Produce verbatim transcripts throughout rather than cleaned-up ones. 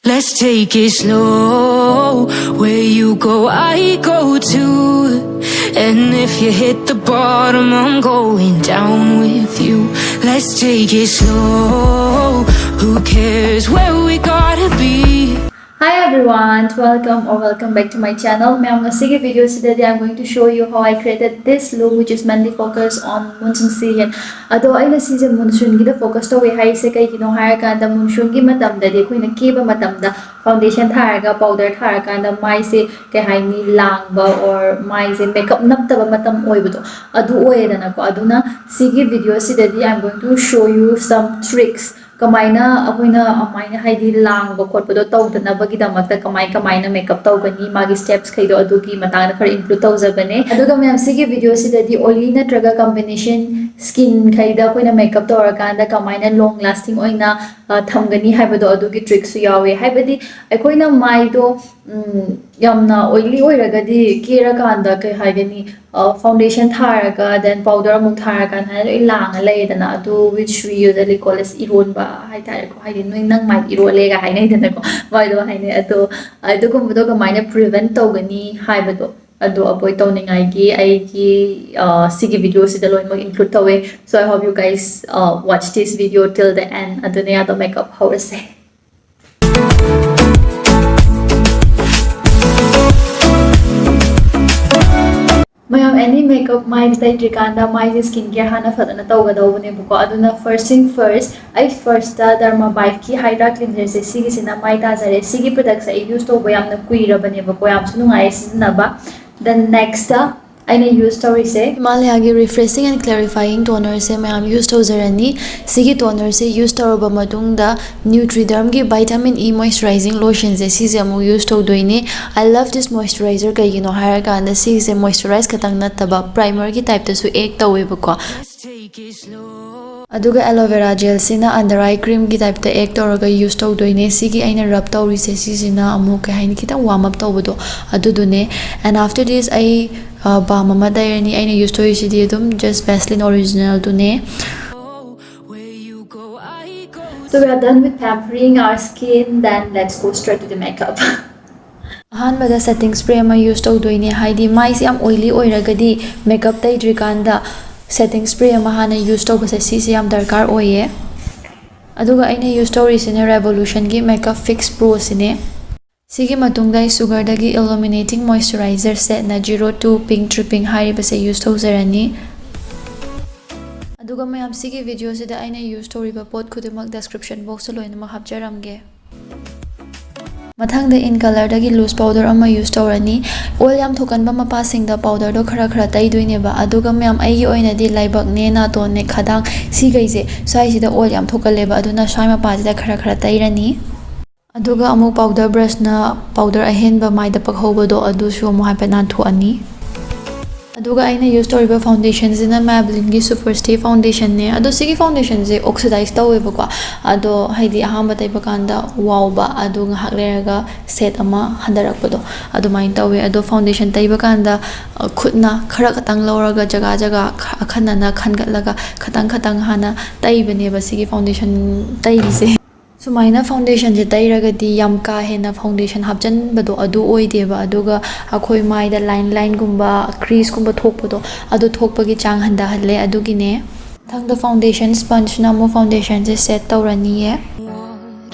Let's take it slow. Where you go, I go too. And if you hit the bottom, I'm going down with you. Let's take it slow. Who cares where we gotta be? Hi everyone, welcome or welcome back to my channel. ꯃꯌꯥꯝ, ꯉꯁꯤꯒꯤ video ꯁꯤꯗꯗꯤ I'm going to show you how I created this look, which is mainly focused on monsoon season. ꯑꯗꯣ ꯑꯩꯅ ꯁꯤꯁꯦ monsoon ꯒꯤꯗ focus ꯇꯧꯋꯦ ꯍꯥꯏꯁꯦ ꯀꯩꯒꯤꯅꯣ ꯍꯥꯏꯔꯀꯥꯟꯗ, monsoon ꯒꯤ ꯃꯇꯝꯗꯗꯤ ꯑꯩꯈꯣꯏꯅ ꯀꯦꯕ ꯃꯇꯝꯗ foundation ꯊꯥꯔꯒ, powder ꯊꯥꯔꯀꯥꯟꯗ ꯃꯥꯏꯁꯦ, ꯀꯩ ꯍꯥꯏꯅꯤ, ꯂꯥꯡꯕ or ꯃꯥꯏꯁꯦ makeup ꯅꯞꯇꯕ ꯃꯇꯝ ꯑꯣꯏꯕꯗꯣ ꯑꯗꯨ ꯑꯣꯏꯌꯦꯗꯅꯀꯣ꯫ ꯑꯗꯨꯅ ꯁꯤꯒꯤ video ꯁꯤꯗꯗꯤ I'm going to show you some tricks. ꯀꯃꯥꯏꯅ ꯑꯩꯈꯣꯏꯅ ꯑꯗꯨꯃꯥꯏꯅ, ꯍꯥꯏꯗꯤ, ꯂꯥꯡꯕ ꯈꯣꯠꯄꯗꯣ ꯇꯧꯗꯅꯕꯒꯤꯗꯃꯛꯇ ꯀꯃꯥꯏ ꯀꯃꯥꯏꯅ makeup ꯇꯧꯒꯅꯤ, ꯃꯥꯒꯤ steps ꯈꯩꯗꯣ, ꯑꯗꯨꯒꯤ ꯃꯇꯥꯡꯗ ꯈꯔ include ꯇꯧꯖꯕꯅꯦ꯫ ꯑꯗꯨꯒ ꯃꯌꯥꯝ, ꯁꯤꯒꯤ video ꯁꯤꯗꯗꯤ oily ꯅꯠꯇ꯭ꯔꯒ combination skin ꯈꯩꯗ ꯑꯩꯈꯣꯏꯅ makeup ꯇꯧꯔꯀꯥꯟꯗ ꯀꯃꯥꯏꯅ long lasting ꯑꯣꯏꯅ, ꯑ, ꯊꯝꯒꯅꯤ ꯍꯥꯏꯕꯗꯣ, ꯑꯗꯨꯒꯤ tricks ꯁꯨ ꯌꯥꯎꯋꯦ꯫ ꯍꯥꯏꯕꯗꯤ ꯑꯩꯈꯣꯏꯅ ꯃꯥꯏꯗꯣ, ꯎꯝ, ꯌꯥꯝꯅ oily ꯑꯣꯏꯔꯒꯗꯤ ꯀꯦꯔꯀꯥꯟꯗ, ꯀꯩ ꯍꯥꯏꯒꯅꯤ, ꯑ, foundation ꯊꯥꯔꯒ then powder ꯑꯃꯨꯛ ꯊꯥꯔꯀꯥꯟꯗ ꯍꯥꯏꯅ ꯂꯣꯏ ꯂꯥꯡꯉ ꯂꯩꯌꯦꯗꯅ꯫ ꯑꯗꯨ which we usually call as ꯏꯔꯣꯟꯕ ꯍꯥꯏꯇꯥꯔꯦꯀꯣ꯫ ꯍꯥꯏꯗꯤ, "ꯅꯣꯏ, ꯅꯪ ꯃꯥꯏ ꯏꯔꯣꯜꯂꯦꯒ" ꯍꯥꯏꯅꯩꯗꯅꯀꯣ, ꯃꯥꯏꯗꯣ ꯍꯥꯏꯅꯩ꯫ ꯑꯗꯣ ꯑꯗꯨꯒꯨꯝꯕꯗꯣ ꯀꯃꯥꯏꯅ prevent ꯇꯧꯒꯅꯤ ꯍꯥꯏꯕꯗꯣ, ꯑꯗꯨ avoid ꯇꯧꯅꯤꯡꯉꯥꯏꯒꯤ ꯑꯩꯒꯤ, ꯑ, ꯁꯤꯒꯤ video ꯁꯤꯗ ꯂꯣꯏꯅꯃꯛ include ꯇꯧꯋꯦ꯫ So I hope you guys, uh, watch this video till the end. ꯑꯗꯨꯅꯦ, ꯑꯗꯣ makeup ꯍꯧꯔꯁꯦ꯫ ꯃꯌꯥꯝ, any makeup ꯃꯥꯏꯗ ꯇꯩꯗ꯭ꯔꯤꯀꯥꯟꯗ ꯃꯥꯏꯁꯦ skin care ꯍꯥꯟꯅ ꯐꯖꯅ ꯇꯧꯒꯗꯧꯕꯅꯦꯕꯀꯣ꯫ ꯑꯗꯨꯅ first thing first, ꯑꯩ first ꯗ Dermavive ꯀꯤ Hydra Cleanser ꯁꯦ, ꯁꯤꯒꯤꯁꯤꯅ ꯃꯥꯏ ꯇꯥꯖꯔꯦ꯫ ꯁꯤꯒꯤ product ꯁꯦ ꯑꯩ use ꯇꯧꯕ ꯌꯥꯝꯅ ꯀꯨꯏꯔꯕꯅꯦꯕꯀꯣ, ꯌꯥꯝꯁꯨ ꯅꯨꯡꯉꯥꯏꯌꯦ ꯁꯤꯖꯤꯟꯅꯕ꯫ Then next ꯗ ꯑꯩꯅ use ꯇꯧꯔꯤꯁꯦ Himalaya ꯒꯤ Refreshing and Clarifying Toner ꯁꯦ ꯃꯌꯥꯝ use ꯇꯧꯖꯔꯅꯤ꯫ ꯁꯤꯒꯤ toner ꯁꯦ use ꯇꯧꯔꯕ ꯃꯇꯨꯡꯗ Nutriderm ꯒꯤ Vitamin E Moisturizing Lotion ꯁꯦ, ꯁꯤꯁꯦ ꯑꯃꯨꯛ use ꯇꯧꯗꯣꯏꯅꯦ꯫ I love this moisturizer꯫ ꯀꯩꯒꯤꯅꯣ ꯍꯥꯏꯔꯀꯥꯟꯗ ꯁꯤꯁꯦ moisturize ꯈꯛꯇꯪ ꯅꯠꯇꯕ primer ꯒꯤ type ꯇꯁꯨ act ꯇꯧꯋꯦꯕꯀꯣ꯫ ꯑꯗꯨꯒ Aloe Vera Gel ꯁꯤꯅ under eye cream ꯒꯤ type ꯇ act ꯇꯧꯔꯒ use ꯇꯧꯗꯣꯏꯅꯦ꯫ ꯁꯤꯒꯤ ꯑꯩꯅ rub ꯇꯧꯔꯤꯁꯦ, ꯁꯤꯁꯤꯅ ꯑꯃꯨꯛ, ꯀꯩ ꯍꯥꯏꯅꯤ, ꯈꯤꯇꯪ warm up ꯇꯧꯕꯗꯣ ꯑꯗꯨꯗꯨꯅꯦ꯫ And after this ꯑꯩ, ꯑ, balm ꯑꯃ ꯇꯩꯔꯅꯤ꯫ ꯑꯩꯅ use ꯇꯧꯔꯤꯁꯤꯗꯤ ꯑꯗꯨꯝ just Vaseline original ꯗꯨꯅꯦ꯫ Where you go, I go So we are done with pampering our skin, then let's go straight to the makeup. ꯑꯍꯥꯟꯕꯗ setting spray ꯑꯃ use ꯇꯧꯗꯣꯏꯅꯦ, ꯍꯥꯏꯗꯤ ꯃꯥꯏꯁꯦ ꯌꯥꯝ oily ꯑꯣꯏꯔꯒꯗꯤ makeup ꯇꯩꯗ꯭ꯔꯤꯀꯥꯟꯗ setting spray ꯑꯃ ꯍꯥꯟꯅ use ꯇꯧꯕꯁꯦ ꯁꯤꯁꯦ ꯌꯥꯝ ꯗꯔꯀꯥꯔ ꯑꯣꯏꯌꯦ꯫ ꯑꯗꯨꯒ ꯑꯩꯅ use ꯇꯧꯔꯤꯁꯤꯅ Revolutionꯒꯤ Makeup Fix Pro ꯁꯤꯅꯦ꯫ ꯁꯤꯒꯤ ꯃꯇꯨꯡꯗ ꯑꯩ Sugarꯗꯒꯤ Illuminating Moisturizer Set Net Zero Two Pink Tripping ꯍꯥꯏꯔꯤꯕꯁꯦ use ꯇꯧꯖꯔꯅꯤ꯫ ꯑꯗꯨꯒ ꯃꯌꯥꯝ, ꯁꯤꯒꯤ videoꯁꯤꯗ ꯑꯩꯅ use ꯇꯧꯔꯤꯕ ꯄꯣꯠ ꯈꯨꯗꯤꯡꯃꯛ description boxꯇ ꯂꯣꯏꯅꯃꯛ ꯍꯥꯞꯆꯔꯝꯒꯦ꯫ ꯃꯊꯪꯗ In Colorꯗꯒꯤ loose powder ꯑꯃ use ꯇꯧꯔꯅꯤ꯫ Oil ꯌꯥꯝ ꯊꯣꯛꯀꯟꯕ ꯃꯄꯥꯁꯤꯡꯗ powderꯗꯣ ꯈꯔ ꯈꯔ ꯇꯩꯗꯣꯏꯅꯦꯕ꯫ ꯑꯗꯨꯒ ꯃꯌꯥꯝ, ꯑꯩꯒꯤ ꯑꯣꯏꯅꯗꯤ ꯂꯥꯏꯕꯛꯅꯦ, ꯅꯥꯇꯣꯟꯅꯦ, ꯈꯗꯥꯡ, ꯁꯤꯈꯩꯁꯦ, ꯁ꯭ꯋꯥꯏꯁꯤꯗ oil ꯌꯥꯝ ꯊꯣꯛꯀꯜꯂꯦꯕ, ꯑꯗꯨꯅ ꯁ꯭ꯋꯥꯏ ꯃꯄꯥꯁꯤꯗ ꯈꯔ ꯈꯔ ꯇꯩꯔꯅꯤ꯫ ꯑꯗꯨꯒ ꯑꯃꯨꯛ powder brushꯅ powder ꯑꯍꯦꯟꯕ ꯃꯥꯏꯗ ꯄꯛꯍꯧꯕꯗꯣ ꯑꯗꯨꯁꯨ ꯑꯃꯨꯛ ꯍꯥꯏꯐꯦꯠ ꯅꯥꯟꯊꯣꯛꯑꯅꯤ꯫ ꯑꯗꯨꯒ ꯑꯩꯅ use ꯇꯧꯔꯤꯕ foundationꯁꯤꯅ Maybellineꯒꯤ Super Stay Foundationꯅꯦ꯫ ꯑꯗꯣ ꯁꯤꯒꯤ foundationꯁꯦ oxidize ꯇꯧꯋꯦꯕꯀꯣ꯫ ꯑꯗꯣ ꯍꯥꯏꯗꯤ ꯑꯍꯥꯟꯕ ꯇꯩꯕ ꯀꯥꯟꯗ ꯋꯥꯎꯕ, ꯑꯗꯨ ꯉꯥꯏꯍꯥꯛ ꯂꯩꯔꯒ set ꯑꯃ ꯍꯟꯊꯔꯛꯄꯗꯣ ꯑꯗꯨꯃꯥꯏꯅ ꯇꯧꯋꯦ꯫ ꯑꯗꯣ foundation ꯇꯩꯕ ꯀꯥꯟꯗ, ꯑ, ꯈꯨꯠꯅ ꯈꯔ ꯈꯛꯇꯪ ꯂꯧꯔꯒ ꯖꯒꯥ ꯖꯒꯥ ꯈ-, ꯑꯈꯟꯅꯅ ꯈꯟꯒꯠꯂꯒ ꯈꯇꯪ ꯈꯇꯪ ꯍꯥꯟꯅ ꯇꯩꯕꯅꯦꯕ ꯁꯤꯒꯤ foundation ꯇꯩꯔꯤꯁꯦ꯫ ꯁꯨꯃꯥꯏꯅ foundationꯁꯦ ꯇꯩꯔꯒꯗꯤ ꯌꯥꯝ ꯀꯥ ꯍꯦꯟꯅ foundation ꯍꯥꯞꯆꯟꯕꯗꯣ ꯑꯗꯨ ꯑꯣꯏꯗꯦꯕ, ꯑꯗꯨꯒ ꯑꯩꯈꯣꯏ ꯃꯥꯏꯗ line lineꯒꯨꯝꯕ creaseꯀꯨꯝꯕ ꯊꯣꯛꯄꯗꯣ ꯑꯗꯨ ꯊꯣꯛꯄꯒꯤ ꯆꯥꯡ ꯍꯟꯊꯍꯜꯂꯦ꯫ ꯑꯗꯨꯒꯤꯅꯦ꯫ ꯃꯊꯪꯗ foundation spongeꯅ ꯑꯃꯨꯛ foundationꯁꯦ set ꯇꯧꯔꯅꯤꯌꯦ꯫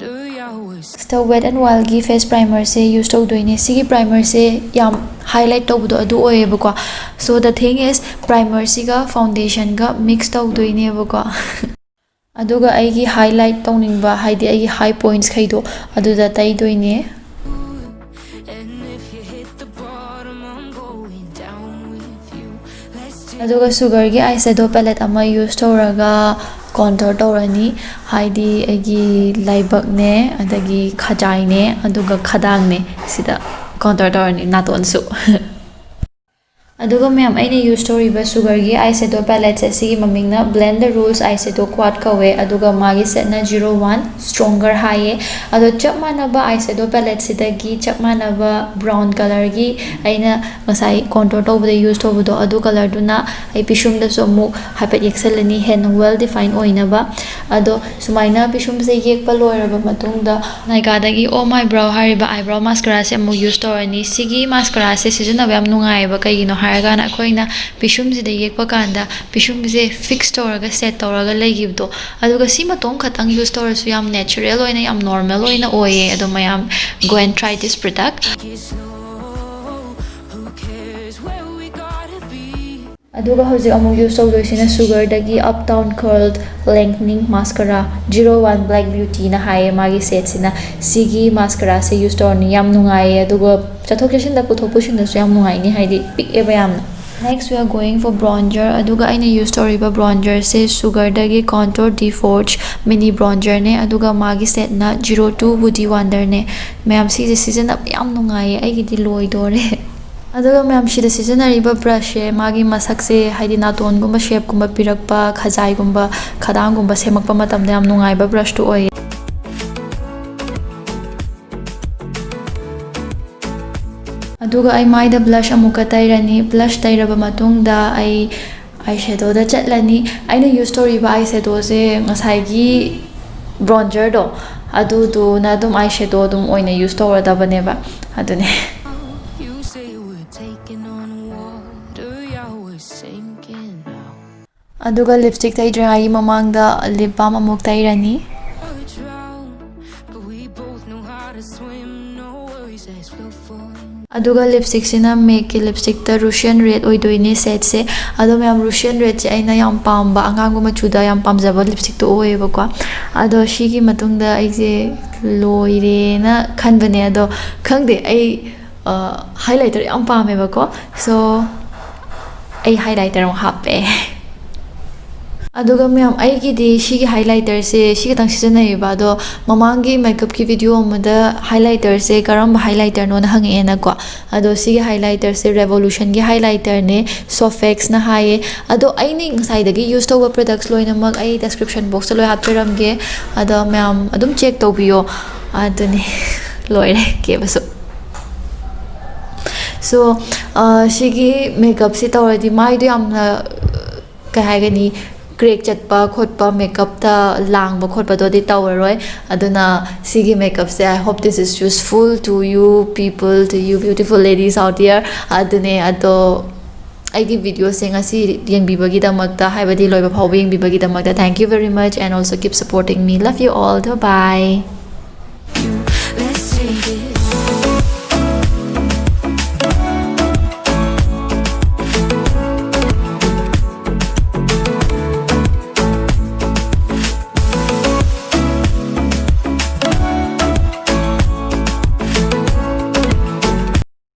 Next Wet n Wildꯒꯤ face primerꯁꯦ use ꯇꯧꯗꯣꯏꯅꯦ꯫ ꯁꯤꯒꯤ primerꯁꯦ ꯌꯥꯝ highlight ꯇꯧꯕꯗꯣ ꯑꯗꯨ ꯑꯣꯏꯌꯦꯕꯀꯣ꯫ So the thing is, primerꯁꯤꯒ foundationꯒ mix ꯇꯧꯗꯣꯏꯅꯦꯕꯀꯣ꯫ ꯑꯗꯨꯒ ꯑꯩꯒꯤ highlight ꯇꯧꯅꯤꯡꯕ, ꯍꯥꯏꯗꯤ ꯑꯩꯒꯤ high pointsꯈꯩꯗꯣ ꯑꯗꯨꯗ ꯇꯩꯗꯣꯏꯅꯦ꯫ ꯑꯗꯨꯒ Sugarꯒꯤ eyeshadow palette ꯑꯃ use ꯇꯧꯔꯒ contour ꯇꯧꯔꯅꯤ꯫ ꯍꯥꯏꯗꯤ ꯑꯩꯒꯤ ꯂꯥꯏꯕꯛꯅꯦ, ꯑꯗꯒꯤ ꯈꯖꯥꯏꯅꯦ, ꯑꯗꯨꯒ ꯈꯗꯥꯡꯅꯦ, ꯁꯤꯗ contour ꯇꯧꯔꯅꯤ, ꯅꯥꯇꯣꯟꯁꯨ꯫ ꯑꯗꯨꯒ ꯃꯌꯥꯝ, ꯑꯩꯅ ꯌꯨꯁ ꯇꯧꯔꯤꯕ ꯁꯨꯒꯔꯒꯤ ꯑꯥꯏ ꯁꯦꯗꯣ ꯄꯦꯂꯦꯠꯁꯦ ꯁꯤꯒꯤ ꯃꯃꯤꯡꯅ Blend the Rules Eye Shadow Quad ꯀꯧꯋꯦ, ꯑꯗꯨꯒ ꯃꯥꯒꯤ ꯁꯦꯠꯅ Zero One Stronger ꯍꯥꯏꯌꯦ꯫ ꯑꯗꯣ ꯆꯞ ꯃꯥꯟꯅꯕ ꯑꯥꯏ ꯁꯦꯗꯣ ꯄꯦꯂꯦꯠꯁꯤꯗꯒꯤ ꯆꯞ ꯃꯥꯟꯅꯕ ꯕ꯭ꯔꯥꯎꯟ ꯀꯂꯔꯒꯤ ꯑꯩꯅ ꯉꯁꯥꯏ ꯀꯣꯟꯇꯣꯔ ꯇꯧꯕꯗ ꯌꯨꯁ ꯇꯧꯕꯗꯣ, ꯑꯗꯨ ꯀꯂꯔꯗꯨꯅ ꯑꯩ ꯄꯤꯁꯨꯝꯗꯁꯨ ꯑꯃꯨꯛ ꯍꯥꯏꯐꯦꯠ ꯌꯦꯛꯁꯜꯂꯅꯤ, ꯍꯦꯟꯅ ꯋꯦꯜ ꯗꯤꯐꯥꯏꯟ ꯑꯣꯏꯅꯕ꯫ ꯑꯗꯣ ꯁꯨꯃꯥꯏꯅ ꯄꯤꯁꯨꯝꯁꯦ ꯌꯦꯛꯄ ꯂꯣꯏꯔꯕ ꯃꯇꯨꯡꯗ, ꯅꯥꯏꯀꯥꯗꯒꯤ Oh My Brow ꯍꯥꯏꯔꯤꯕ ꯑꯥꯏꯕ꯭ꯔꯣ ꯃꯥꯁꯀꯔꯥꯁꯦ ꯑꯃꯨꯛ ꯌꯨꯁ ꯇꯧꯔꯅꯤ꯫ ꯁꯤꯒꯤ ꯃꯥꯁꯀꯔꯥꯁꯦ ꯁꯤꯖꯤꯟꯅꯕ ꯌꯥꯝ ꯅꯨꯡꯉꯥꯏꯌꯦꯕ꯫ ꯀꯩꯒꯤꯅꯣ ꯍꯥꯏꯔꯀꯥꯟꯗ, ꯑꯩꯈꯣꯏꯅ ꯄꯤꯁꯨꯝꯁꯤꯗ ꯌꯦꯛꯄ ꯀꯥꯟꯗ ꯄꯤꯁꯨꯝꯁꯦ ꯐꯤꯛꯁ ꯇꯧꯔꯒ ꯁꯦꯠ ꯇꯧꯔꯒ ꯂꯩꯈꯤꯕꯗꯣ, ꯑꯗꯨꯒ ꯁꯤ ꯃꯇꯣꯝ ꯈꯛꯇꯪ ꯌꯨꯁ ꯇꯧꯔꯁꯨ ꯌꯥꯝ ꯅꯦꯆꯔꯦꯜ ꯑꯣꯏꯅ, ꯌꯥꯝ ꯅꯣꯔꯃꯦꯜ ꯑꯣꯏꯅ ꯑꯣꯏꯌꯦ꯫ ꯑꯗꯣ ꯃꯌꯥꯝ, go and try this product. ꯑꯗꯨꯒ ꯍꯧꯖꯤꯛ ꯑꯃꯨꯛ ꯌꯨꯁ ꯇꯧꯗꯣꯏꯁꯤꯅ ꯁꯨꯒꯔꯗꯒꯤ Uptown Curl Lengthening Mascara Zero One Black Beautyꯅ ꯍꯥꯏꯌꯦ ꯃꯥꯒꯤ ꯁꯦꯠꯁꯤꯅ꯫ ꯁꯤꯒꯤ ꯃꯥꯁꯀꯔꯥꯁꯦ ꯌꯨꯁ ꯇꯧꯔꯅꯤ꯫ ꯌꯥꯝ ꯅꯨꯡꯉꯥꯏꯌꯦ, ꯑꯗꯨꯒ ꯆꯠꯊꯣꯛ ꯆꯠꯁꯤꯟꯗ ꯄꯨꯊꯣꯛ ꯄꯨꯁꯤꯟꯗꯁꯨ ꯌꯥꯝ ꯅꯨꯡꯉꯥꯏꯅꯤ, ꯍꯥꯏꯗꯤ ꯄꯤꯛꯑꯦꯕ ꯌꯥꯝꯅ꯫ Next we are going for bronzer. ꯑꯗꯨꯒ ꯑꯩꯅ ꯌꯨꯁ ꯇꯧꯔꯤꯕ ꯕ꯭ꯔꯣꯟꯖꯔꯁꯦ ꯁꯨꯒꯔꯗꯒꯤ Contour de Forge Mini Bronzerꯅꯦ, ꯑꯗꯨꯒ ꯃꯥꯒꯤ ꯁꯦꯠꯅ Zero Two Woody Wonderꯅꯦ꯫ ꯃꯌꯥꯝ, ꯁꯤꯁꯦ ꯁꯤꯖꯤꯟꯅꯕ ꯌꯥꯝ ꯅꯨꯡꯉꯥꯏꯌꯦ, ꯑꯩꯒꯤꯗꯤ ꯂꯣꯏꯗꯣꯔꯦ꯫ ꯑꯗꯨꯒ ꯃꯌꯥꯝ, ꯁꯤꯗ ꯁꯤꯖꯤꯟꯅꯔꯤꯕ ꯕ꯭ꯔꯁꯁꯦ ꯃꯥꯒꯤ ꯃꯁꯛꯁꯦ, ꯍꯥꯏꯗꯤ ꯅꯥꯇꯣꯟꯒꯨꯝꯕ ꯁꯦꯞꯀꯨꯝꯕ ꯄꯤꯔꯛꯄ, ꯈꯖꯥꯏꯒꯨꯝꯕ, ꯈꯗꯥꯡꯒꯨꯝꯕ ꯁꯦꯝꯃꯛꯄ ꯃꯇꯝꯗ ꯌꯥꯝ ꯅꯨꯡꯉꯥꯏꯕ ꯕ꯭ꯔꯁꯇꯨ ꯑꯣꯏꯌꯦ꯫ ꯑꯗꯨꯒ ꯑꯩ ꯃꯥꯏꯗ ꯕ꯭ꯂꯁ ꯑꯃꯨꯛꯀ ꯇꯩꯔꯅꯤ꯫ ꯕ꯭ꯂꯁ ꯇꯩꯔꯕ ꯃꯇꯨꯡꯗ ꯑꯩ ꯑꯥꯏ ꯁꯦꯗꯣꯗ ꯆꯠꯂꯅꯤ꯫ ꯑꯩꯅ ꯌꯨꯁ ꯇꯧꯔꯤꯕ ꯑꯥꯏ ꯁꯦꯗꯣꯁꯦ ꯉꯁꯥꯏꯒꯤ ꯕ꯭ꯔꯣꯟꯖꯔꯗꯣ, ꯑꯗꯨꯗꯨꯅ ꯑꯗꯨꯝ ꯑꯥꯏ ꯁꯦꯗꯣ ꯑꯗꯨꯝ ꯑꯣꯏꯅ ꯌꯨꯁ ꯇꯧꯔꯗꯕꯅꯦꯕ꯫ ꯑꯗꯨꯅꯦ꯫ You say we're taking on water, yeah, we're sinking now. ꯑꯗꯨꯒ ꯂꯤꯞꯁꯇꯤꯛ ꯇꯩꯗ꯭ꯔꯤꯉꯩꯒꯤ ꯃꯃꯥꯡꯗ ꯂꯤꯞ ꯕꯥꯝ ꯑꯃꯨꯛ ꯇꯩꯔꯅꯤ꯫ We're drowned, but we both know how to swim. No worries, let's go for it. ꯑꯗꯨꯒ ꯂꯤꯞꯁꯇꯤꯛꯁꯤꯅ ꯃꯦꯛꯀꯤ ꯂꯤꯞꯁꯇꯤꯛꯇ Russian Red ꯑꯣꯏꯗꯣꯏꯅꯦ ꯁꯦꯠꯁꯦ꯫ ꯑꯗꯣ ꯃꯌꯥꯝ, Russian Redꯁꯦ ꯑꯩꯅ ꯌꯥꯝ ꯄꯥꯝꯕ, ꯑꯉꯥꯡꯕ ꯃꯆꯨꯗ ꯌꯥꯝ ꯄꯥꯝꯖꯕ ꯂꯤꯞꯁꯇꯤꯛꯇꯣ ꯑꯣꯏꯌꯦꯕꯀꯣ꯫ ꯑꯗꯣ ꯁꯤꯒꯤ ꯃꯇꯨꯡꯗ ꯑꯩꯁꯦ ꯂꯣꯏꯔꯦꯅ ꯈꯟꯕꯅꯦ꯫ ꯑꯗꯣ ꯈꯪꯗꯦ, ꯑꯩ ꯍꯥꯏꯂꯥꯏꯇꯔ ꯌꯥꯝ ꯄꯥꯝꯃꯦꯕꯀꯣ꯫ So ꯑꯩ ꯍꯥꯏꯂꯥꯏꯇꯔ ꯑꯃꯨꯛ ꯍꯥꯞꯄꯦ꯫ ꯑꯗꯨꯒ ꯃꯌꯥꯝ, ꯑꯩꯒꯤꯗꯤ ꯁꯤꯒꯤ highlighterꯁꯦ ꯁꯤ ꯈꯛꯇꯪ ꯁꯤꯖꯤꯟꯅꯩꯌꯦꯕ꯫ ꯑꯗꯣ ꯃꯃꯥꯡꯒꯤ makeupꯀꯤ video ꯑꯃꯗ highlighterꯁꯦ ꯀꯔꯝꯕ highlighterꯅꯣꯅ ꯍꯪꯉꯛꯑꯦꯅꯀꯣ꯫ ꯑꯗꯣ ꯁꯤꯒꯤ highlighterꯁꯦ Revolutionꯒꯤ highlighterꯅꯦ, Sofxꯅ ꯍꯥꯏꯌꯦ꯫ ꯑꯗꯣ ꯑꯩꯅ ꯉꯁꯥꯏꯗꯒꯤ use ꯇꯧꯕ products ꯂꯣꯏꯅꯃꯛ ꯑꯩ description boxꯇ ꯂꯣꯏ ꯍꯥꯞꯄꯤꯔꯝꯒꯦ꯫ ꯑꯗꯣ ꯃꯌꯥꯝ ꯑꯗꯨꯝ check ꯇꯧꯕꯤꯌꯣ꯫ ꯑꯗꯨꯅꯤ꯫ ꯂꯣꯏꯔꯦ ꯀꯦꯕꯁꯨ꯫ So, ꯑ, ꯁꯤꯒꯤ makeupꯁꯤ ꯇꯧꯔꯗꯤ ꯃꯥꯏꯗꯣ ꯌꯥꯝꯅ, ꯀꯩ ꯍꯥꯏꯒꯅꯤ, crack ꯆꯠꯄ ꯈꯣꯠꯄ, makeupꯇ ꯂꯥꯡꯕ ꯈꯣꯠꯄꯗꯣꯗꯤ ꯇꯧꯔꯔꯣꯏ꯫ ꯑꯗꯨꯅ ꯁꯤꯒꯤ makeupꯁꯦ, I hope this is useful to you people, to you beautiful ladies out there. ꯑꯗꯨꯅꯦ, ꯑꯗꯣ ꯑꯩꯒꯤ videoꯁꯦ ꯉꯁꯤ ꯌꯦꯡꯕꯤꯕꯒꯤꯗꯃꯛꯇ, ꯍꯥꯏꯕꯗꯤ ꯂꯣꯏꯕ ꯐꯥꯎꯕ ꯌꯦꯡꯕꯤꯕꯒꯤꯗꯃꯛꯇ, thank you very much and also keep supporting me. Love you all. Bye bye. Let's take it